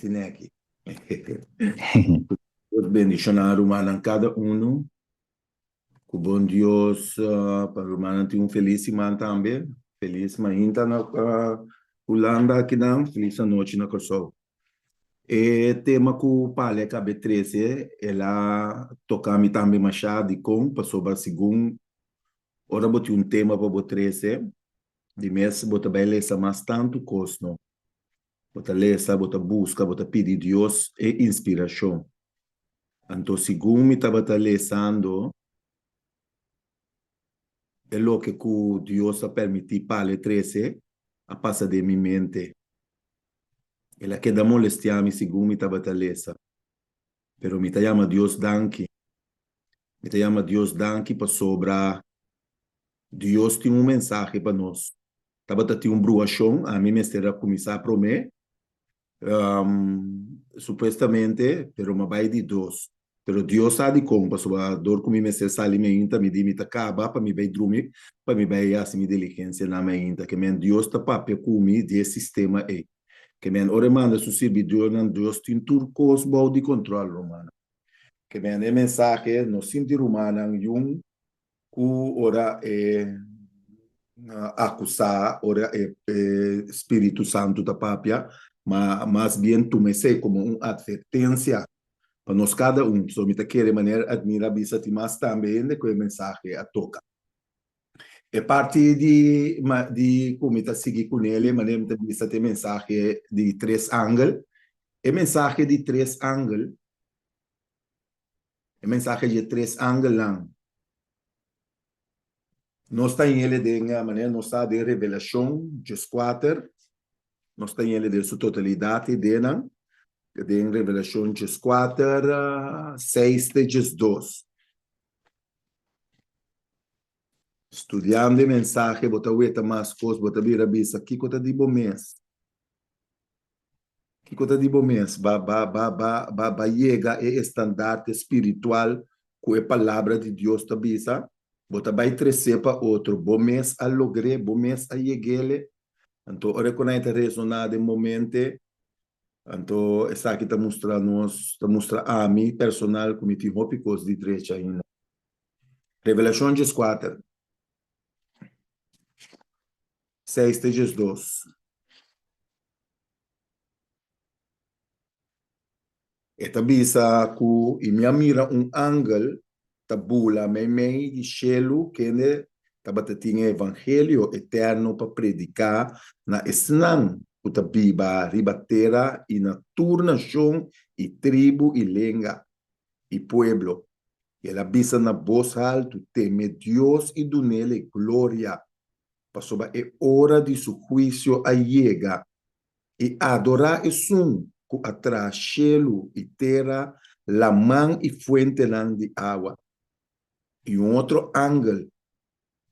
Sineki. Dios bendiciona rumannan cada uno. Cu bon Dios pa rumannan tin un feliz siman tambe. Feliz mainta na Hulanda akinan, feliz anochi na Kòrsou. E tema cu Pali a cabe trece, el a toca mi tambe masha. Dicon? Pasobra segun ora bo tin un tema pa bo trece, di mes bo ta bay lesa mas tanto cos no. Bo ta lesa, bo ta buska, bo ta pidi Dios e inspirashon. Anto segun mi tabata lesando e loke ku Dios a permití Pale trese a pasa den mi mente. El a keda molestiá mi segun mi tabata lesa. Pero mi ta yama Dios danki. Mi ta yama Dios danki pasobra Dios tin un mensahe pa nos. Tabata tin un bruashon, ami mester a kuminsá promé, supuestamente, pero mi a bai di dos. Pero Dios sa dikon, pasobra dor ku mi mester sali mainta, mi di mi ta kaba pa mi bai drumi, pa mi bai hasi mi diligensianan mainta. Ke men Dios ta papia ku mi di e sistema ei. Ke men ora e manda su sirbidornan, Dios tin tur kos bou di kontròl, rumannan. Ke men e mensahe no sinti rumannan yun ku ora e akusá, ora e Spiritu Santu ta papia, ma mas bien tuma esei komo un atvertensia pa nos kada un. So mi ta kere manera Admira a bisa tin mas tambe hende ku e mensahe a toka. E parti di di ku mi ta sigui kunele manera mi ta bisa ta e mensahe di tres angel. E mensahe di tres angel. E mensahe dje tres angelnan. Nos ta hele den manera nos sa den Revelashon djeskuater, nos ta hele den su totalidat e denan, den Revelashon djeskuater, seis te djesdos. Studiando e mensahe bo ta weta mas kos, bo ta bira bisa kiko ta di bo mes. Kiko ta di bo mes? Ba ba ba ba ba ba yega e estandarte spiritual ku e Palabra di Dios ta bisa? Bo ta bai tresé pa otro, bo mes a logr'é, bo mes a yeg'ele? Anto ora ku nan ta resoná den bo mente, anto esaki ta mustra nos, ta mustra ami personal ku mi tin hopi kos di drecha ainda. Revelashon dieskuater, seis te diesdos. E ta bisa ku i mi a mira un angel ta bula meimei di shelu kende tabata tin e evangelio eterno pa prediká na esnan ku ta biba riba tera i na tur nashon i tribu i lenga i pueblo. I el a bisa na bos haltu, Teme Dios i dun'el e gloria, pasobra e ora di su huisio a yega. I adorá esun ku a traha shelu i tera, laman i fuentenan di awa. I un otro angel,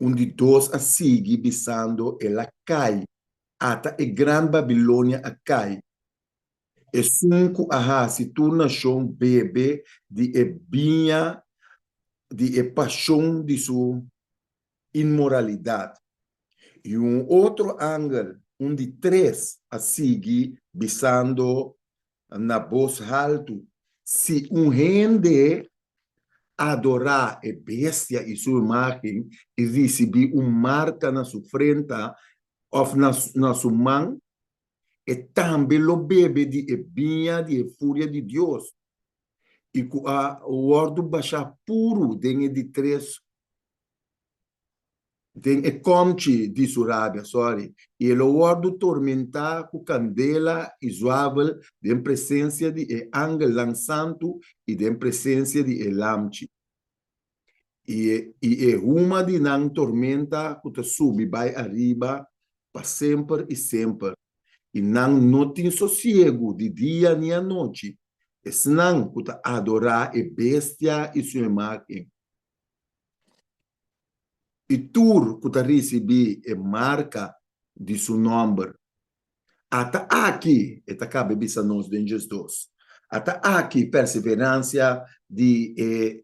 un di dos a sigui bisando, El a kai, ata e gran Babilonia a kai, esun ku a hasi tur nashon bebe di e biña di e pashon di su inmoralidat. I un otro angel, un di tres, a sigui bisando na bos haltu, Si un hende adorá e bestia i su imágen i risibí un marka na su frenta òf na su man, e tambe lo bebe di e biña di e furia di Dios, i ku a wòrdu bashá puru den e di tres den e komchi di su rabia, sorry, i e lo wòrdu tormentá ku kandela i zuavel den presensia di e angelnan santu i den presensia di e Lamchi. I e i e huma di nan tormenta ku ta subi bai ariba pa semper i semper, i nan no tin sosiegu di dia ni anochi, esnan ku ta adorá e bestia i su imágen. I tur ku ta risibí e marka di su nòmber. Ata aki, e ta kaba e bisa nos den djesdos, ata aki perseveransia di e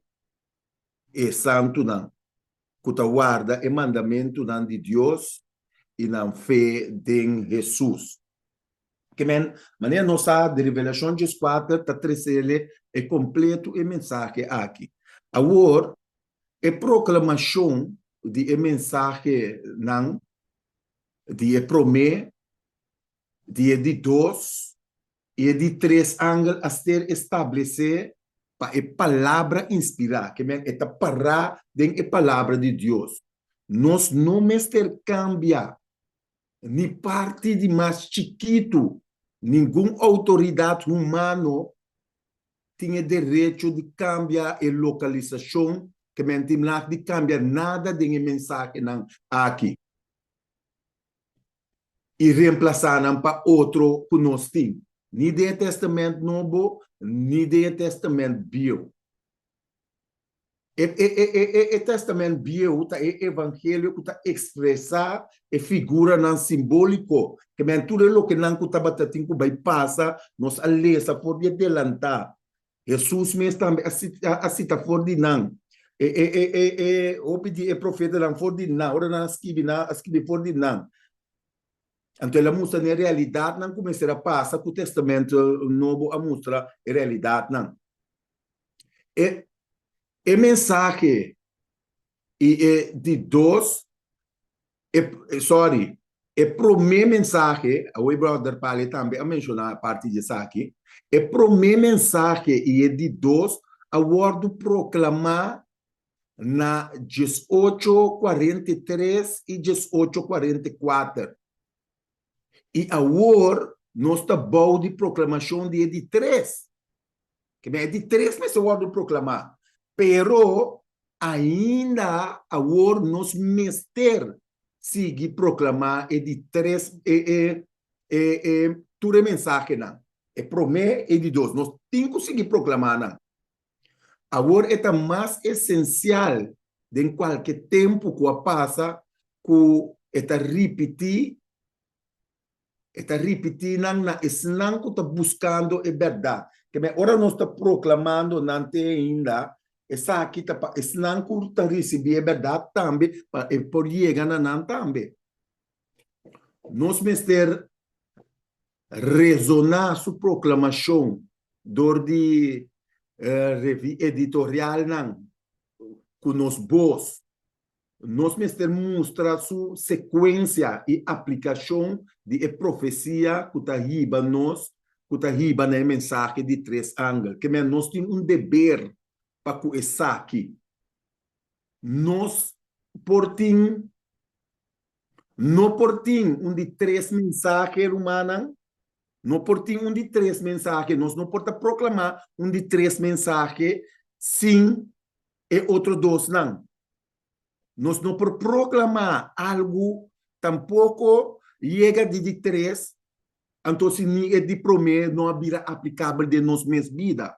e santunan ku ta warda e mandamentunan di Dios i nan fe den Hesus. Ke men, manera nos sa di Revelashon 14 ta tresele e kompleto e mensahe aki. Awor, e proklamashon di e mensahenan di e promé, di e di dos i e di tres angel a ser establesé pa e Palabra inspirá, ke men e ta pará den e Palabra di Dios. Nos no mester kambia ni parti di mas chikitu, ningun outoridat humano tin e derecho di kambia e lokalisashon, ke men tin lag di kambia nada den e mensahenan aki i remplasá nan pa otro ku nos tin, ni den e Tèstamènt Nobo ni den e Tèstamènt Bieu. E Tèstamènt Bieu ta e evangelio ku ta ekspresá e figuranan simbóliko, ke men tur e lokenan ku tabata tin ku bai pasa, nos a lesa for di e delantá. Hesus mes tambe a sita for di nan. E hopi di e profetanan for di nan, ora nan a skibi, nan a skibi for di nan. Anto el a mustra na e realidatnan ku mester a pasa ku Tèstamènt Nobo a mustra e realidatnan. E e mensahe i e di dos e sorry e promé mensahe awor brother Pale tambe a menshoná parti di esaki e promé mensahe i e di dos a wòrdu proklamá na 1843 i 1844 i awor nos ta bou di proklamashon di e di tres. Ke men e di tres mester wòrdu proklamá, pero ainda awor nos mester sigui proklamá e di tres e e e e tur e mensahenan, e promé i di dos. Nos tin ku sigui proklamá nan. Awor e ta mas esensial den kualke tempu ku a pasa ku e ta ripití E ta ripití nan na esnan ku ta buskando e bèrdat. Ke men ora nos ta proklamando nan te ainda, esaki ta pa esnan ku ta risibí e bèrdat tambe, pa e por yega na nan tambe. Nos mester rezoná su proklamashon dor di editorialnan ku nos bos. Nos mester mustra su sekuensia i aplikashon di e profesia ku ta hiba nos ku ta hiba na e mensahe di tres angel. Ke men nos tin un deber pa ku esaki. Nos por tin no por tin un di tres mensahe, rumannan. No por tin un di tres mensahe. Nos no por ta proklamá un di tres mensahe sin e otro dosnan. Nos no por proklamá algu tampoko yega di di tres, anto si ni e di promé no a bira aplikabel den nos mes bida.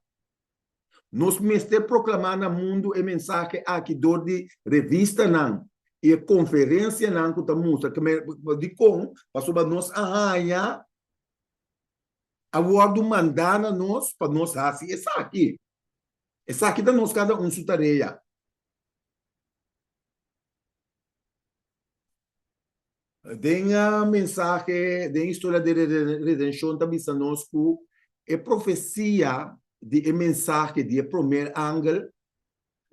Nos mester proklamá na mundu e mensahe aki dor di revistanan i e konferensianan ku ta mustra dikon pasobra nos a haña a wòrdu mandá na nos pa nos hasi esaki. Esaki ta nos kada un su tarea. Den mensahe den historia di redenshon ta bisa nos ku e profesia di e mensahe di e promer angel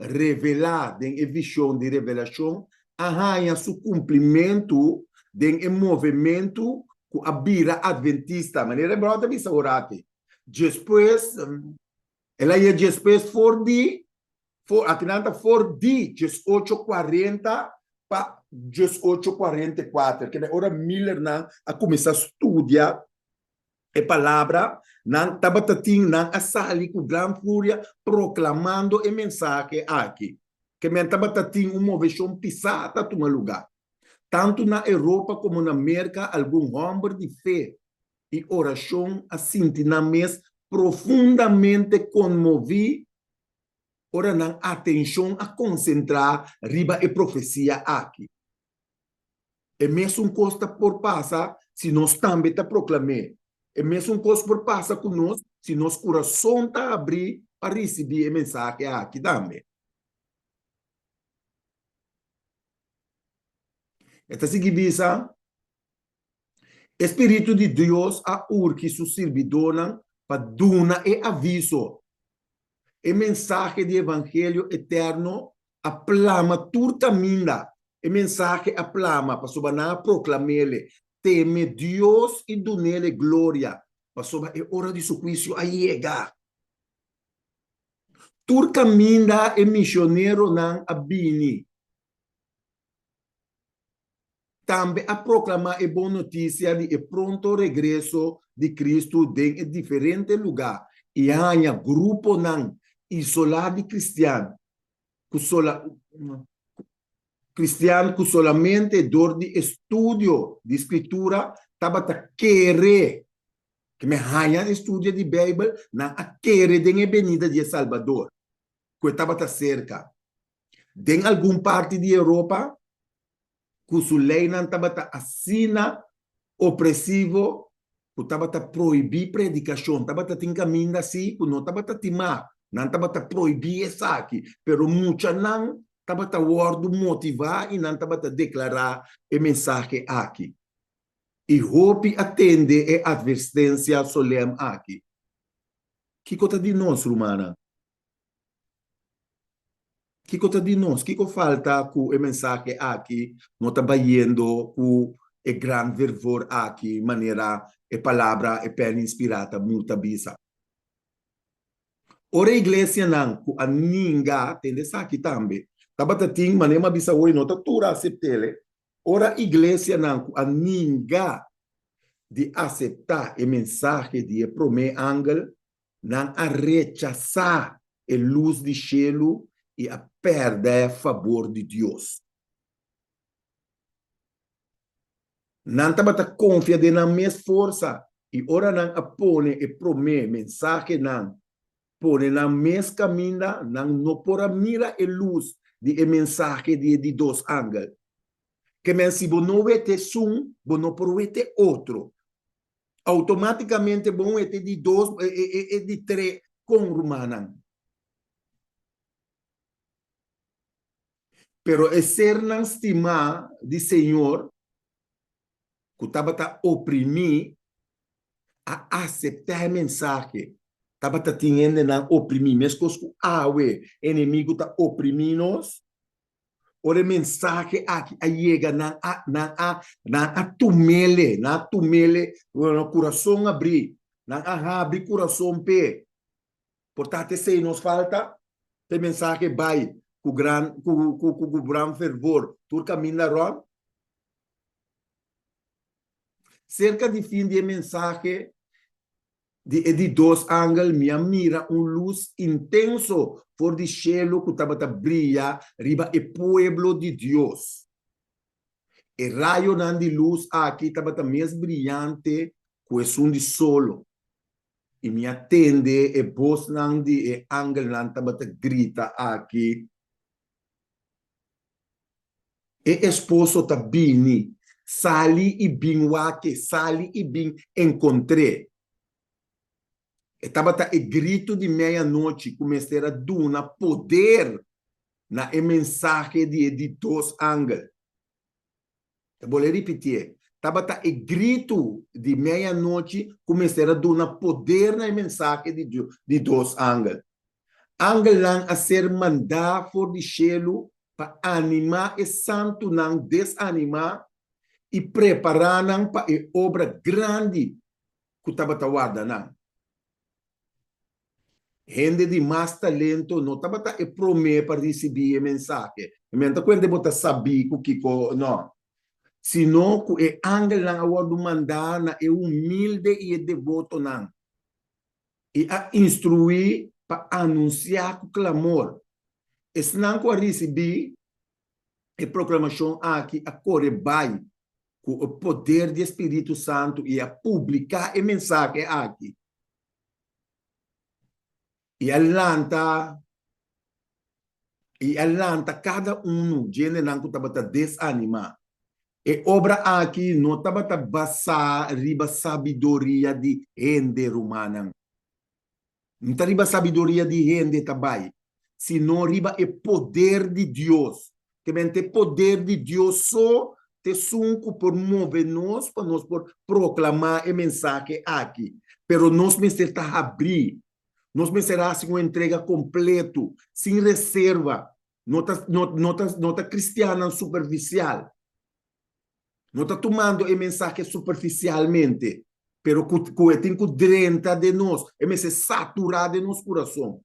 revelá den e vishon di Revelashon a haña su kumplimentu den e movementu ku a bira adventista, manera e bròder ta bisa orati. Despues el a yega despues for di For, akinan ta for di diesocho kuarenta pa diesocho kuarenta i kuater. Kende ora Millernan a kuminsá studia e palabra, nan tabata tin, nan a sali ku gran furia proklamando e mensahe aki. Ke men tabata tin un moveshon pisá ta tuma lugá. Tantu na Europa komo na Merka algun hòmber di fe i orashon a sinti nan mes profundamente konmoví ora nan atenshon a konsentrá riba e profesia aki. E mesun kos ta por pasa si nos tambe ta proklam'é. E mesun kos por pasa ku nos si nos kurason ta abrí pa risibí e mensahe aki tambe. E ta sigui bisa. E spiritu di Dios a urgi su sirbidónan pa duna e aviso. E mensahe di evangelio eterno a plama tur kaminda. E mensahe a plama pasobra nan a proklam'ele, Teme Dios i dun'ele gloria, pasobra e ora di su huisio a yega. Tur kaminda e misioneronan a bini. Tambe a proklamá e bon notisia di e pronto regreso di Kristu den e diferente lugá i a haña gruponan isolá di kristian ku kristian ku solamente dor di estudio di Skritura tabata kere. Ke men haña estudio di Beibel, nan a kere den e benida di e Salbador, ku e tabata serka. Den algun parti di Europa, ku su leinan tabata asina opresivo ku tabata prohibí predikashon. Tabata tin kaminda sí ku no tabata timá, nan tabata prohibí esaki, pero muchanan tabata wòrdu motivá i nan tabata deklará e mensahe aki. I hopi a tende e atverstensia solèm aki. Kiko ta di nos, rumannan? Kiko ta di nos? Kiko falta ku e mensahe aki no ta bayendo ku e gran vervor aki manera e palabra e pèn inspirá ta ta bisa? Ora e iglesianan ku a ninga, tende esaki tambe, tabata tin, manera mi a bisa hoy, no ta tur a asept'el, ora iglesianan ku a ninga di aseptá e mensahe di e promé angel, Nan a rechasá e lus di shelu i a pèrdè fabor di Dios. Nan tabata konfia den nan mes forsa i ora nan a pone e promé mensahenan pone nan mes kaminda, nan no por a mira e lus di e mensahe di e di dos angel. Ke men si bo no wete esun, bo no por wete otro. Automáticamente bon e te di dos, e, e, e, e di tre con rumannan. Pero e sernan stimá di Señor, ku tabata oprimí, a aseptá e mensahe. Tabata tin hendenan oprimí, meskos ku awe enemigu ta oprimí nos. Ora e mensahe aki a yega, nan a, nan a, nan a tumele, nan a tumele, nan kurason a bri, nan a habri kurason p'e. Por ta esei nos falta, p'e mensahe bai ku gran, ku, ku, ku gran fervor tur kaminda rònt. Serka di fin di e mensahe, Di e di dos angel mi a mira un lus intenso for di shelu ku tabata bria riba e pueblo di Dios. E rayonan di lus aki tabata mes briante ku esun di solo, i mi a tende e bosnan di e angelnan tabata grita aki, E esposo ta bini. Sali i bin wak-e, sali i bin enkontr'é. E tabata e gritu di meianochi ku mester a duna poder na e mensahe di e di dos angel. Ta bolbe ripitié, tabata e gritu di meianochi ku mester a duna poder na e mensahe di di dos angel. Angelnan a ser mandá for di shelu pa animá e santunan desanimá i prepará nan pa e obra grandi ku tabata warda nan. Hende di mas talento no tabata e promé pa risibí e mensahe. Mi no ta kuenta bo ta sabí ku kiko, no. Sino ku e angelnan a wòrdu mandá na e humilde i e debotonan. I a instruí pa anunsiá ku klamor. Esnan ku a risibí e proklamashon aki a kore bai ku e poder di e spiritu santu i a publiká e mensahe aki. I a lanta i a lanta kada unu djendenan ku tabata desanimá. E obra aki no tabata basá riba sabiduria di hende, rumannan. No ta riba sabiduria di hende ta bai, sino riba e poder di Dios. Te mente e poder di Dios so. ta esun ku por move nos pa nos por proklamá e mensahe aki. Pero nos mester ta habrí. Nos mester hasi un entrega kompleto, sin reserva. No ta, no, no ta, no ta kristiannan superfisial. No ta tumando e mensahe superfisialmente, pero ku, ku e tin ku drenta den nos, e mester saturá den nos kurason.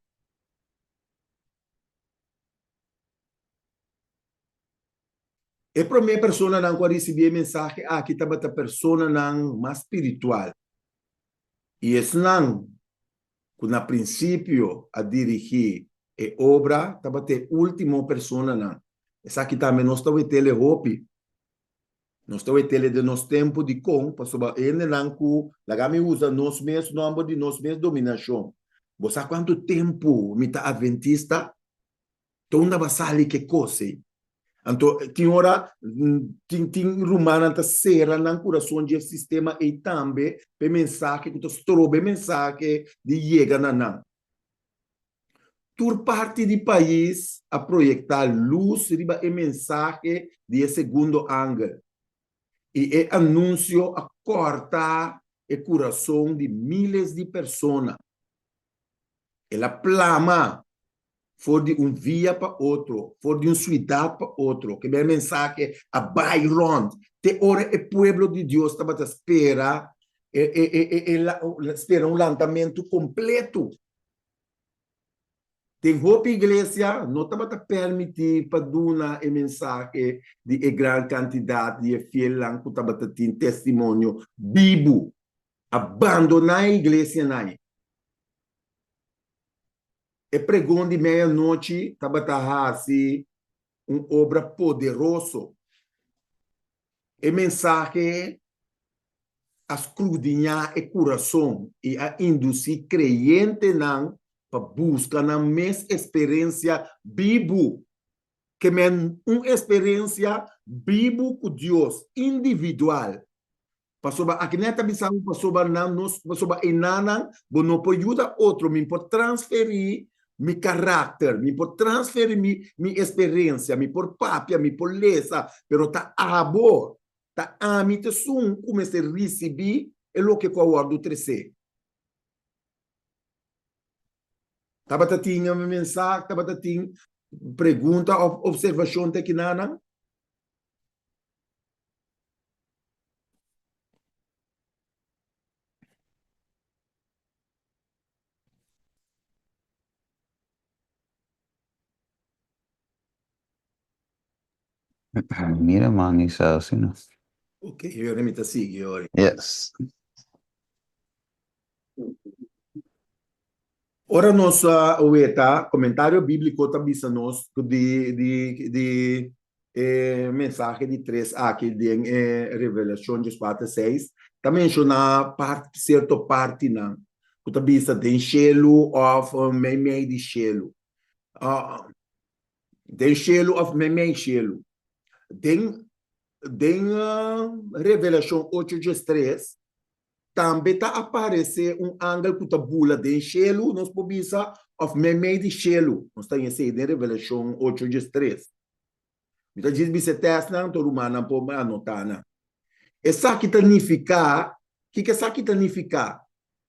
E promé personanan ku a risibí e mensahe aki tabata personanan mas spiritual, i esnan ku na prinsipio a dirigí e obra tabata e último personanan. Esaki tambe nos ta wet'el e hopi. Nos ta wet'el e den nos tempu. Dikon? Pasobra e hendenan ku laga mi usa nos mes nòmber di nos mes dominashon. Bo sa kuantu tempu mi ta adventista? Ta unda bo a sali ke kos ei? Anto tin ora tin tin rumannan ta sera nan kurason dje sistema ei tambe pa e mensahe ku ta stroba e mensahe di yega na nan. Tur parti di pais a proyektá lus riba e mensahe di e segundo angel, i e anunsio a kòrta e kurason di míles di persona. El a plama for di un via pa otro, for di un suidat pa otro, ke e mensahe a bai rònt te ora e pueblo di Dios tabata spera e e e e spera un lantamentu kompletu. Den hopi iglesia no tabata permití pa duna e mensahe di e gran kantidat di e fielnan ku tabata tin testimonio bibu. A bandoná e iglesianan. E pregon di meianochi tabata hasi un obra poderoso. E mensahe a skrudiñá e kurason i a indusí kreyentenan pa buska nan mes eksperensia bibu, ke men un eksperensia bibu ku Dios, individual. Pasobra aki nan e ta bisa bo pasobra nan nos pasobra enanan bo no por yuda otro mi por transferí mi karakter mi por transferí mi mi eksperensia mi por papia mi por lesa pero ta abo ta ami ta esun ku mester risibí e loke ku a wòrdu tresé. Tabata tin mensahe tabata tin pregunta òf opservashon te kinanan? Mira man isa asina. Ok, yori mi ta sigui yori. Yes. Ora nos weta, komentario bíbliko ta bisa nos ku di di di e mensahe di tres aki den e Revelashon dieskuater seis ta menshoná part sierto partinan ku ta bisa den shelu òf meimei di shelu. Den shelu òf meimei shelu. Den den Revelashon ocho diestres Tambe ta aparesé un angel ku ta bula den shelu, nos por bisa, òf meimei di shelu. Nos ta haña esei den Revelashon ocho diestres. Mi ta djis bisa e tèstnan, anto rumannan por anotá nan. Esaki ta nifiká, kiko esaki ta nifiká?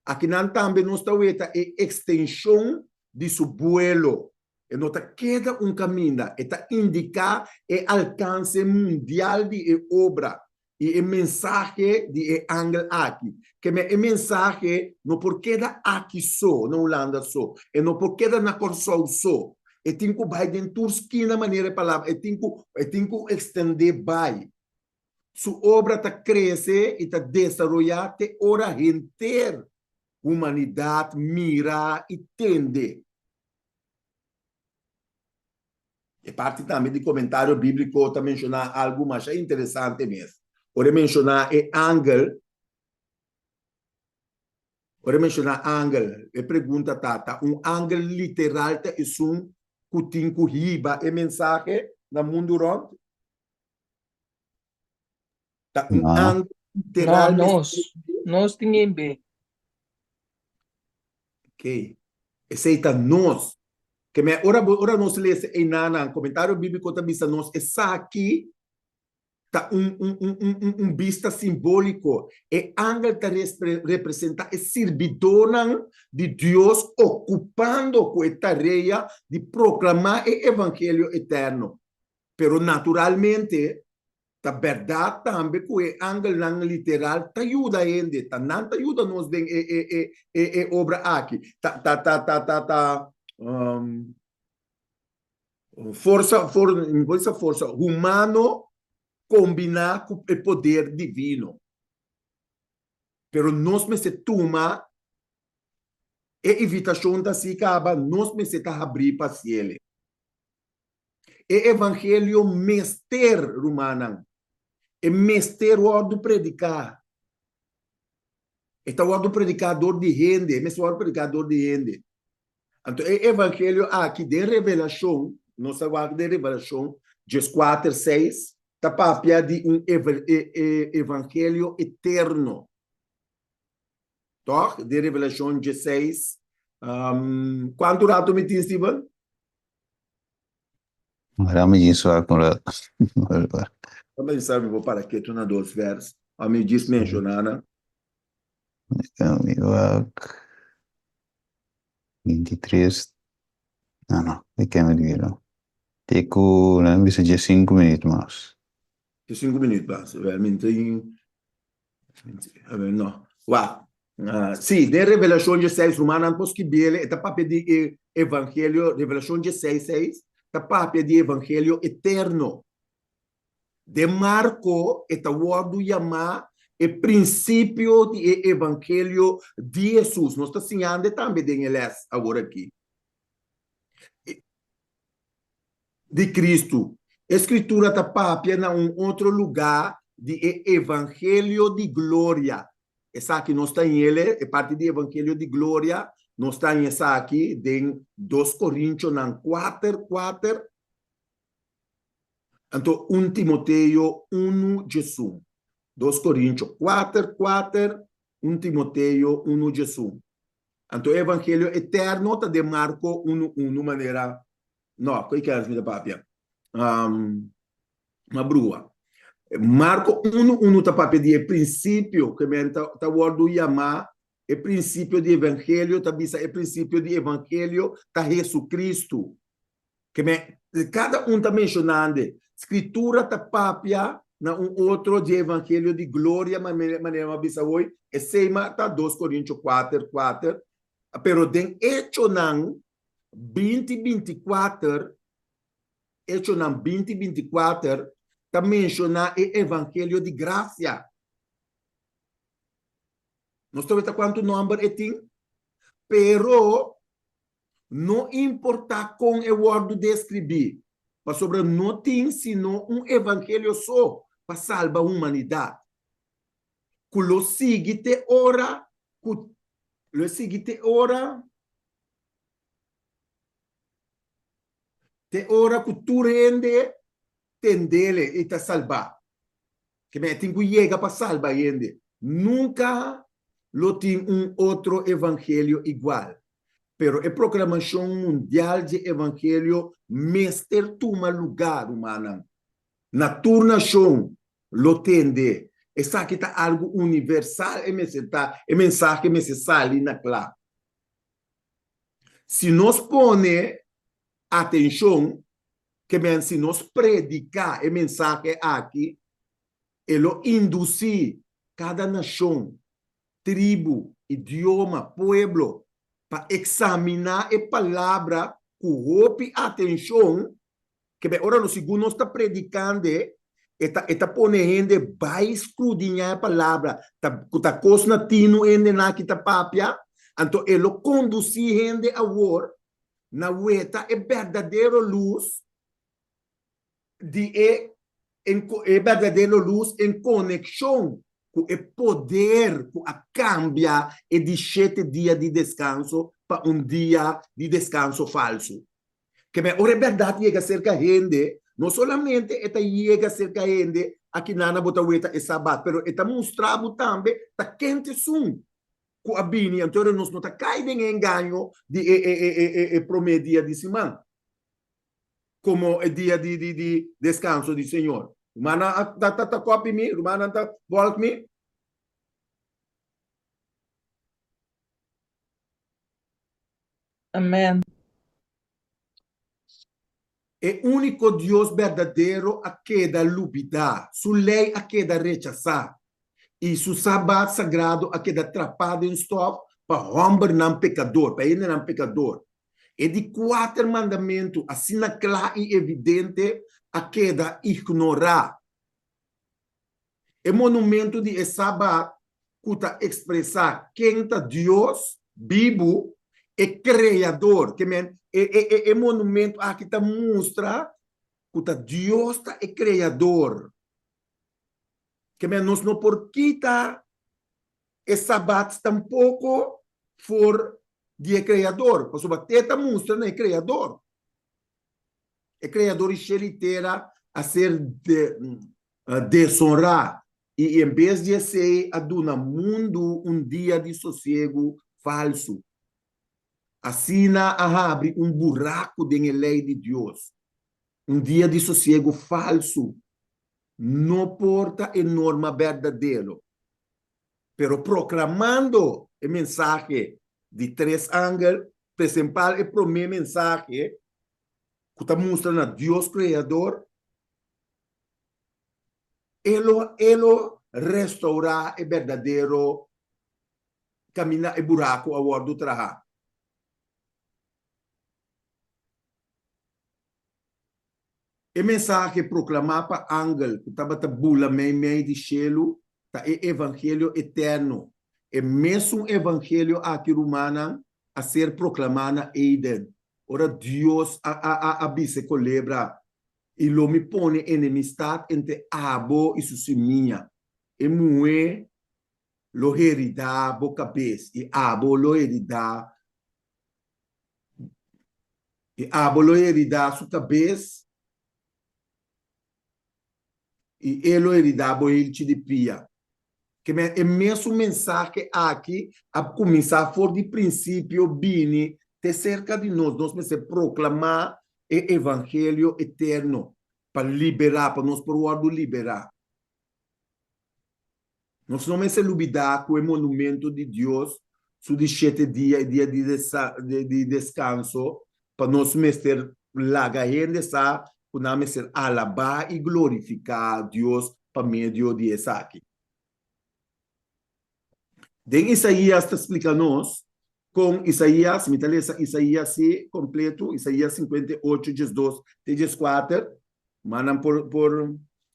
Akinan tambe nos ta weta e ekstenshon di su buelo. E no ta keda un kaminda, e ta indiká e alkanse mundial di e obra i e mensahe di e angel aki. Keme e mensahe no por keda aki so, na Hulanda so, e no por keda na Kòrsou so. E tin ku bai den tur skina manera e palabra, e tin ku e tin ku ekstendé bai. Su obra ta krese i ta desaroyá te ora henter humanidat mira i tende. E parti tambe di komentario bíbliko ta menshoná algu masha interesante mes. Ora e menshoná e angel, ora e menshoná angel, e pregunta ta, ta un angel literal ta esun ku tin ku hiba e mensahe na mundu rònt? Ta un No. angel No, literal mester nos. Nos tin himbe. Ok. Esei ta nos. Ke me ora bo ora nos lesa einanan, komentario bíbliko ta bisa nos esaki. Ta un un un un un un bista simbóliko. E angel ta representá e sirbidónan di Dios okupando ku e tarea di proklamá e evangelio eterno. Pero naturalmente, ta bèrdat tambe ku e angelnan literal ta yuda hende, ta nan ta yuda nos den e e e e e obra aki. Ta ta ta ta ta ta forsa for mi por bisa forsa humano kombiná ku e poder divino. Pero nos mester tuma e invitashon ta así kaba, nos mester ta habrí pa hasiel. E evangelio mester, rumannan, e mester wòrdu prediká. E ta wòrdu prediká dor di hende, e mester wòrdu prediká dor di hende. Anto e evangelio aki den Revelashon, nos ta wak den Revelashon dieskuater seis, ta papia di un evangelio eterno. Tòg? Den Revelashon diesseis, kuantu ratu mi tin, Steven? Mara mi djis wak un rat. Ta pensa mi por para ketu na dos vers, a mi djis menshoná nan. Mi wak 23, no no, mi keme di mira. Te ku nan bisa 15 minuut mas. 15 minuut mas, wel mi tin No. Wak. Sí, den Revelashon dieseis, rumannan por skibiel, e ta papia di e evangelio, Revelashon dieseis seis, ta papia di evangelio eterno. Den Marko e ta wòrdu yamá e prinsipio di e evangelio di Hesus. Nos ta siñando e tambe den e lès awor aki. Di Kristu. E Skritura ta papia na un otro lugá di e evangelio di gloria. Esaki nos ta ñele, e parti di evangelio di gloria, nos ta haña esaki den Dos Korintionan kuater, kuater, anto un Timoteo unu, djesun. Dos Korintio kuater, kuater, un Timoteo unu, djesun. Anto e evangelio eterno ta den Marko unu, unu, manera No, koe kers mi ta papia? Um, ma brua. Marko unu unu ta papia di e prinsipio ke men ta, ta wòrdu yamá e prinsipio di evangelio, ta bisa e prinsipio di evangelio ta Hesukristu. Ke men, kada un ta menshonando. Skritura ta papia na un otro di evangelio di gloria, manera mi a bisa hoy, esei ma ta dos Korintio kuater kuater, pero den Echonan binti binti kuater, Echonan binti binti kuater ta menshoná e evangelio di grasia. Nos ta weta kuantu nòmber e tin, pero no importá kon e wòrdu deskribí, pasobra no tin sino un evangelio so pa salba humanidat, ku lo sigui te ora ku lo sigui te ora Te ora ku tur hende tendele i ta salbá. Ke men e tin ku yega pa salba hende. Nunka lo tin un otro evangelio igual. Pero e proklamashon mundial dje evangelio mester tuma lugá, rumannan. Na tur nashon lo tende. Esaki ta algu universal e mester ta, e mensahe mester sali na kla. Si nos pone atenshon, ke men si nos prediká e mensahe aki, e lo indusí kada nashon, tribu, idioma, pueblo pa eksaminá e palabra ku hopi atenshon. Kebe ora nos segun nos ta predikande, e ta e ta pone hende bai skrudiñá e palabra, ta ku ta kos na tinu hendenan aki ta papia, anto e lo kondusí hende awor na weta e berdadero lus di e e berdadero lus en konekshon ku e poder ku a kambia e di shete dia di deskanso pa un dia di deskanso falsu. Keme ora e bèrdat yega serka hende, no solamente e ta yega serka hende akinana bo ta weta e Sabat, pero e ta mustra bo tambe ta ken ta esun ku a bini. Anto nos no ta kai den e engaño di e e e e e promé dia di siman komo e dia di di di deskanso di Señor. Rumannan ta ta ta copy mi? Rumannan ta volg mi? Amen. E úniko Dios berdadero a keda lubidá, su lei a keda rechasá, i su Sabat sagrado a keda trapá den stòf pa hòmbernan pekador, pa hendenan pekador. E di kuater mandamentu asina kla i evidente a keda ignorá. E monumentu di e Sabat ku ta ekspresá ken ta Dios bibu, e Kreador. Ke men, e, e, e, e monumentu aki ta mustra ku ta Dios ta e Kreador. Ke men, nos no por kita e Sabat tampoko for di e Kreador, pasobra te ta mustra na e Kreador. E Kreador di shelu i tera a ser de, desonrá i en bes di esei a duna mundu un dia di sosiegu falsu. Asina a habri un buraku den e lei di Dios. Un dia di sosiegu falsu no por ta e norma berdadero. Pero proklamando e mensahe di tres angel, presempal e promé mensahe ku ta mustra na Dios Kreador, E lo e lo restaurá e berdadero kaminda e buraku a wòrdu trahá. E mensahe proklamá pa angel ku tabata bula meimei di shelu ta e evangelio eterno. E mesun evangelio aki, rumannan, a ser proklamá na Eden, ora Dios a a a a bisa e kolebra, I lo mi pone enemistat entre abo i su simia. E muhé lo heridá bo kabes, i abo lo heridá i abo lo heridá su kabes, i e lo heridá bo hilchi di pia. Ke men e mesun mensahe aki a kuminsá for di prinsipio bini te serka di nos. Nos mester proklamá e evangelio eterno pa liberá, pa nos por wòrdu liberá. Nos no mester lubidá ku e monumento di Dios su di shete dia, e dia di deskanso, pa nos mester laga hende sa ku nan mester alabá i glorifiká Dios pa medio di esaki. Den Isaías ta splika nos kon Isaías, mi ta lesa Isaías sí kompletu, Isaías 58, 12 te 14, ma nan por por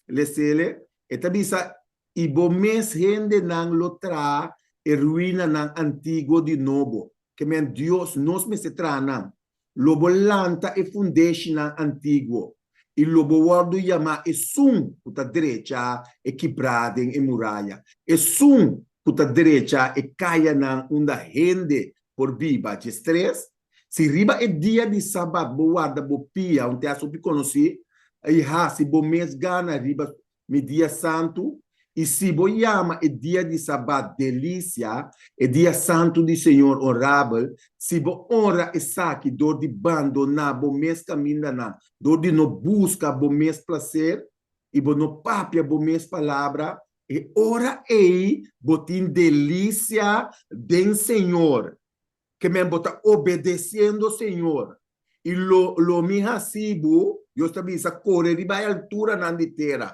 les'ele, e ta bisa, I bo mes hendenan lo traha e ruinanan antiguo di nobo. Ke men Dios, nos mester traha nan. Lo bo lanta e fundeshinan antiguo, i lo bo wòrdu yamá esun ku ta drecha e kibrá den e muraya, esun ku ta drecha e kayanan unda hende por biba. Djestres, Si riba e dia di Sabat bo warda bo pia, un tèst hopi konosí, i hasi bo mes gana riba mi dia santu, i si bo yama e dia di Sabat delisia, e dia santu di Señor onrabel, si bo onra esaki dor di bandoná bo mes kamindanan, dor di no buska bo mes plaser, i bo no papia bo mes palabra, e ora ei bo tin delisia den Señor. Ke men bo ta obedesiendo Señor, i lo lo mi hasi bo, Dios ta bisa, kore riba e alturanan di tera,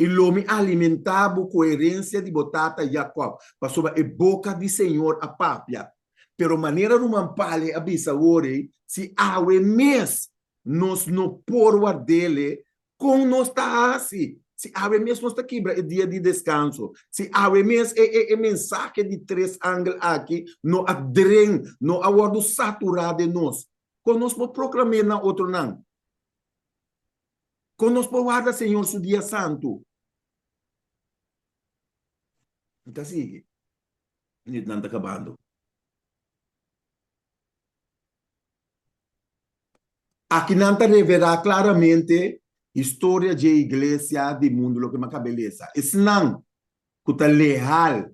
i lo mi alimentá bo ku herensia di bo tata Jakòb, pasobra e boka di Señor a papia. Pero manera ruman Pale a bisa awor ei, si awe mes nos no por ward'ele, kon nos ta hasi? Si awe mes nos ta kibra e dia di deskanso, si awe mes e e e mensahe di tres angel aki no a dren, no a wòrdu saturá den nos, kon nos por proklam'é na otronan? Kon nos por warda Señor su dia santu? Mi ta sigui. Minuutnan ta kabando. Aki nan ta revelá klaramente historia dje iglesia di mundu, loke mi a kaba e lesa. Esnan ku ta leal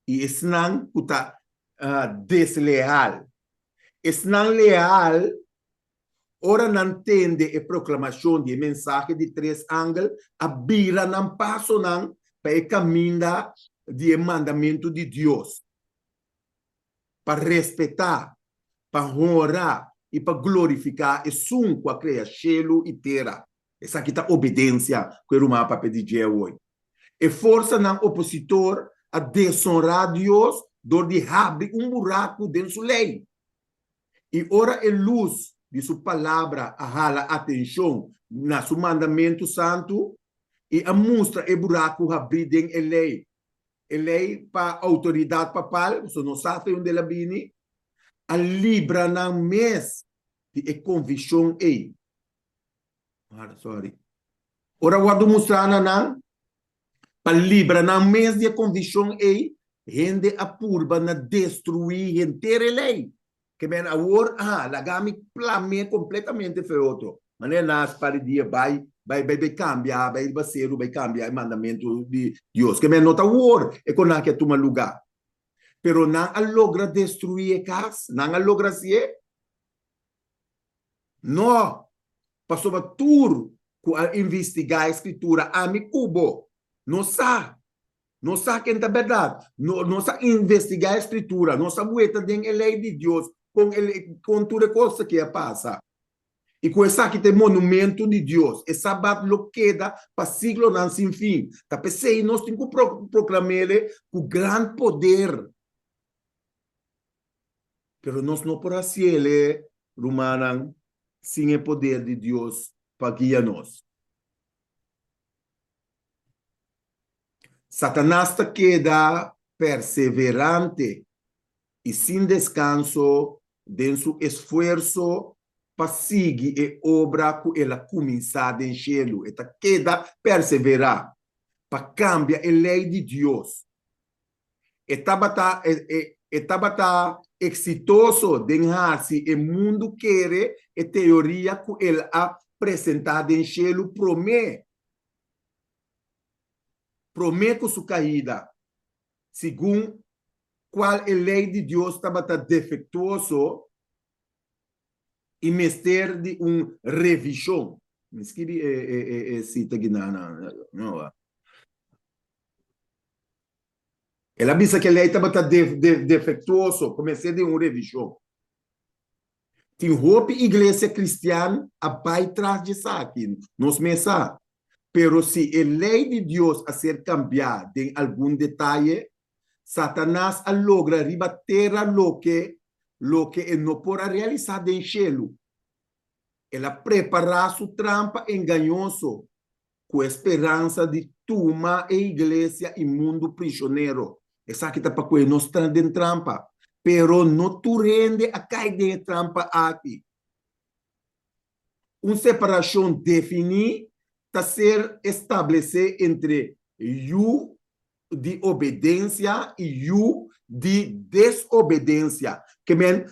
i esnan ku ta desleal. Esnan leal. Ora nan tende e proklamashon di e mensahe di tres angel, a bira nan pasonan pa e kaminda di e mandamentu di Dios, pa respetá, pa honra i pa glorifiká Esun ku a krea shelu i tera. Esaki ta obedensia ku e ruman a papia di dje awor. E forsanan opositor a desonrá Dios dor di habri un buraku den su lei. I ora e lus di su Palabra a hala atenshon na su mandamentu santu i a mustra e buraku habrí den e lei, e lei pa outoridat papal, pasobra nos sa fe unda el a bini, a libra nan mes di e konvishon ei. Ora wòrdu mustrá na nan, pa libra nan mes di e kondishon ei, hende a purba na destruí henter e lei. Ke men awor, aha, laga mi plam'é kompletamente fe otro. Manera nan a spar e dia bai, bai, bai, bai kambia, bai riba seru, bai kambia e mandamentu di Dios. Ke men no ta awor e konan aki a tuma lugá. Pero nan a logra destruí e kas? Nan a logra hasié? No, pasobra tur ku a investigá e Skritura, ami ku bo, nos sa. Nos sa ken ta bèrdat. Nos a investigá e Skritura, nos a weta den e lei di Dios kon e kon tur e kos aki a pasa. I ku esaki ta e monumentu di Dios, e Sabat lo keda pa siglonan sin fin. Ta p'esei nos tin ku proklam'é ku gran poder. Pero nos no por hasiel, rumannan, sin e poder di Dios pa guia nos. Satanas ta keda perseverante i sin deskanso den su esfuerso pa sigui e obra ku el a kuminsá den shelu. E ta keda perseverá pa kambia e lei di Dios. E tabata e tabata eksitoso den hasi e mundu kere e teoria ku el a presentá den shelu promé promé ku su kaida, segun kual e lei di Dios tabata defektuoso i mester di un revishon. Mi skibi e e e sita gina no. El a bisa ku e lei tabata defektuoso, ku mester di un revishon. Tin hopi iglesia kristian a bai tras di esaki, nos mes sa. Pero si e lei di Dios a ser kambiá den algun detaye, Satanas a logra riba tera loke loke e no por a realisá den shelu. El a prepará su trampa engañoso ku e speransa di tuma e iglesia i mundu prisionero. Esaki ta pa ku e nos ta den trampa. Pero no tur hende a kai den e trampa aki. Un separashon definí ta ser establesé entre yu di obedensia i yu di desobedensia. Ke men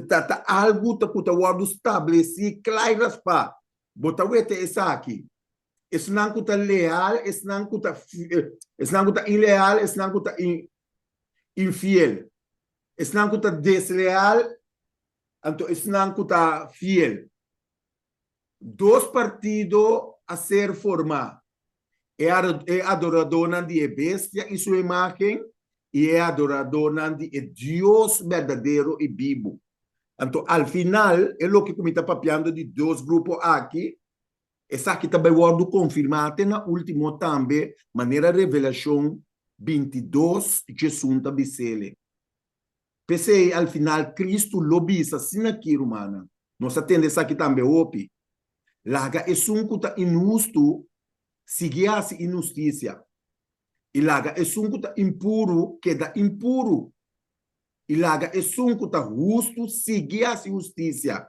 ta ta algu ta ku ta wòrdu stablesí kla i raspá. Bo ta wete esaki. Esnan ku ta leal, esnan ku ta esnan ku ta ileal, esnan ku ta infiel. Esnan ku ta desleal, anto esnan ku ta fiel. Dos partido a ser formá, e e adoradónan di e bestia i su imágen i e adoradónan di e Dios berdadero i bibu. Anto al final e loke ku mi ta papiando di dos grupo aki, esaki ta bai wòrdu konfirmá te na último tambe manera Revelashon 22 djesun ta bis'ele. P'esei al final Kristu lo bisa asina aki, Rumannan, nos a tende esaki tambe hopi, Laga esun ku ta inhustu sigui hasi inhustisia, i laga esun ku ta impuru keda impuru. I laga esun ku ta hustu sigui hasi hustisia,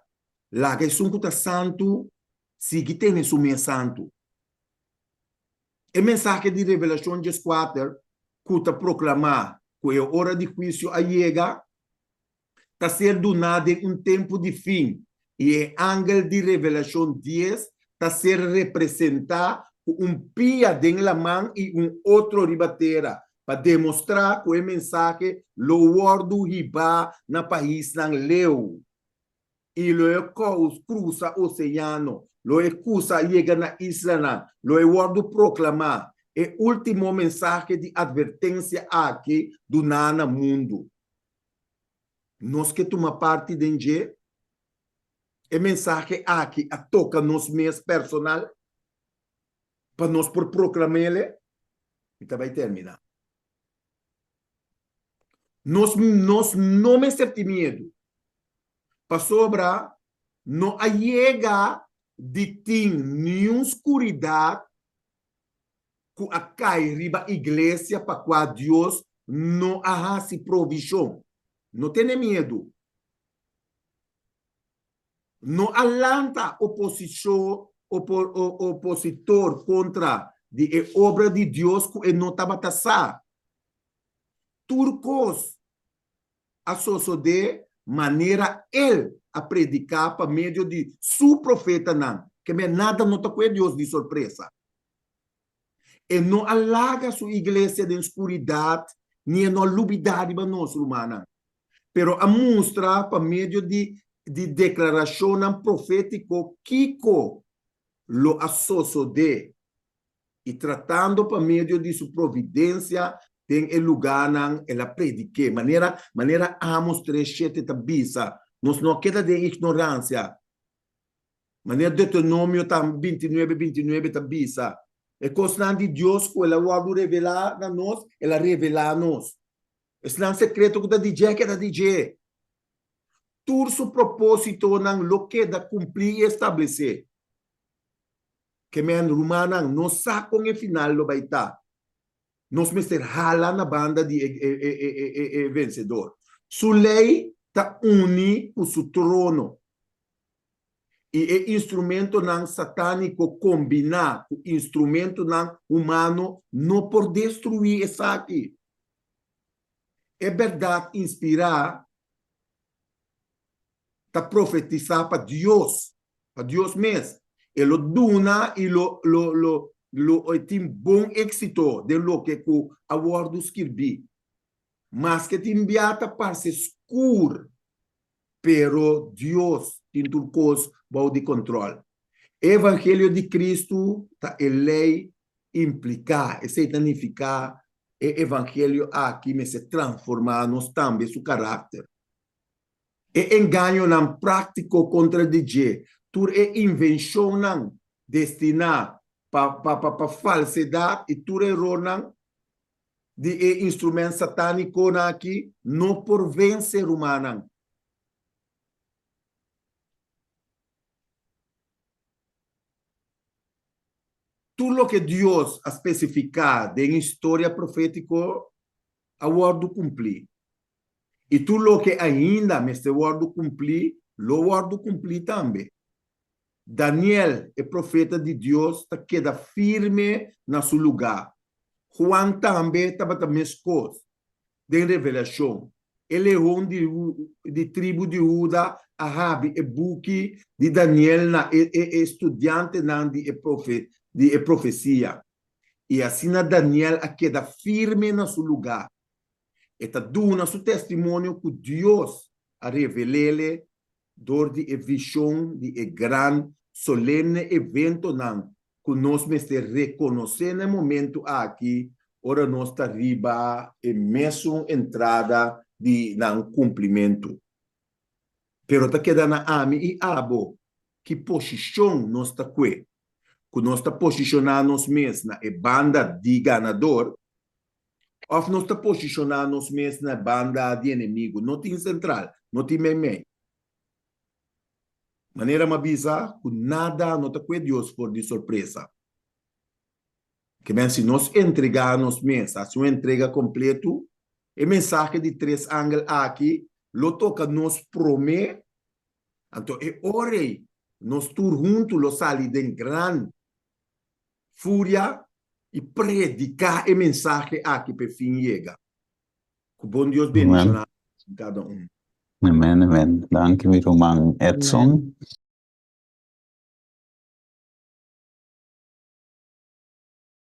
laga esun ku ta santu sigui tene su mes santu. E mensahe di Revelashon dieskuater ku ta proklamá ku e ora di huisio a yega, ta ser duná den un tempu di fin, i e angel di Revelashon dies ta ser representá ku un pia den laman i un otro riba tera, pa demostrá ku e mensahe lo wòrdu hibá na paisnan leu. I lo e kous krusa oseano, lo e kusa yega na islanan, lo e wòrdu proklamá e último mensahe di atvertensia aki duná na mundu. Nos ke tuma parti den dje? E mensahe aki a toka nos mes personal pa nos por proklam'ele? Mi ta bai terminá. Nos nos no mester tin miedu, pasobra no a yega di tin niun skuridat ku a kai riba iglesia pa kua Dios no a hasi provishon. No tene miedu. No a lanta opositor kontra di e obra di Dios ku e no tabata sa. Tur kos a sosodé manera el a prediká pa medio di su profetanan, kemey nada no ta kue Dios di sorpresa. E no a laga su iglesia den skuridat ni e no a lubidá riba nos, rumannan, pero a mustra pa medio di di deklarashonnan profétiko kiko lo a sosodé i tratando pa medio di su providensia den e lugánan el a predik'é. Manera manera Amos 3:7 ta bisa, nos no a keda den ignoransia. Manera Deuteronomio tambe 29, 29 ta bisa, e kosnan di Dios ku el a wòrdu revelá na nos, el a revelá nos. Esnan sekreto ku ta di dje a keda di dje. Tur su propósitonan lo keda kumplí i establesé. Ke men, rumannan, nos sa kon e final lo bai ta. Nos mester hala na banda di e vensedor. Su lei ta uni ku su trono, i e instrumentonan satániko kombiná ku instrumentonan humano no por destruí esaki. E bèrdat inspirá ta profetisá pa Dios, pa Dios mes. E lo duna i lo lo lo lo e tin bon éksito den loke ku a wòrdu skirbí. Maske tin bia ta parse skur, pero Dios tin tur kos bou di kontròl. E evangelio di Kristu ta e lei impliká, esei ta nifiká e evangelio aki mester transformá nos tambe su karakter. E engañonan práktiko kontra di dje, tur e invenshonnan destiná pa pa falsedat i tur erornan di e instrument satánikonan aki no por vense rumannan. Tur loke Dios a spesifiká den historia profétiko a wòrdu kumplí. I tur loke ainda mester wòrdu kumplí, lo wòrdu kumplí tambe. Daniel, e profeta di Dios, ta keda firme na su lugá. Juan tambe tabata meskos. Den Revelashon, e leon di di tribu di Huda a habri e buki di Daniel na e e studiantenan di e di e profesia. I asina Daniel a keda firme na su lugá. E ta duna su testimonio ku Dios a revel'ele dor di e vishon di e gran solemne eventonan ku nos mester rekonosé na e momentu aki ora nos ta riba e mesun entrada di nan kumplimentu. Pero ta keda na ami i abo ki posishon nos ta kue, ku nos ta posishoná nos mes na e banda di ganador Òf nos ta posishoná nos mes na e banda di enemigu. No tin sentral, no tin meimei. Manera mi a bisa ku nada no ta kue Dios for di sorpresa. Ke men si nos entregá nos mes, hasi un entrega kompletu, e mensahe di tres angel aki lo toka nos promé, anto e ora ei nos tur huntu lo sali den gran furia i prediká e mensahe aki pa e fin yega. Ku bon Dios Amen. bendishoná kada un. Amen, amen. Danki mi ruman Edson. Amen.